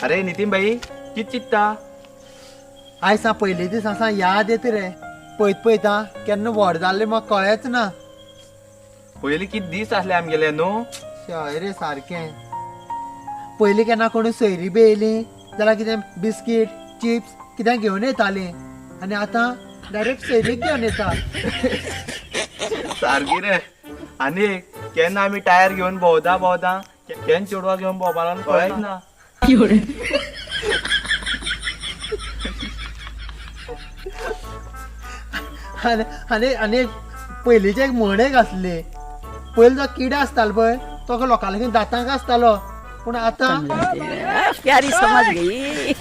अरे नितीन भाई, कित चित्ता? आयज आसा पयले दीस आसा याद येता रे. पळयत पळयता केन्ना व्हड जाल्ले म्हाका कळ्ळेंच ना. पयलीं कित दीस आसले आमगेले न्हू. हय रे सारकें. पयलीं केन्ना कोणी सोयरी बी येयली जाल्यार कितें बिस्कीट चिप्स कितें घेवन येतालीं आनी आतां डायरेक्ट सोयरीक घेवन येता. सारकी रे. आनी केन्ना आमी टायर घेवन भोंवता भोंवता केन्ना चेडवा घेवन भोंवपा लागलो कळ्ळेंच ना. आनी आनी आनी पयलींचे एक म्हण एक आसली, पयलीं जो किडो आसतालो पळय तो लोकां लागीं दातांक आसतालो, पूण आतां प्यारी समझ गई.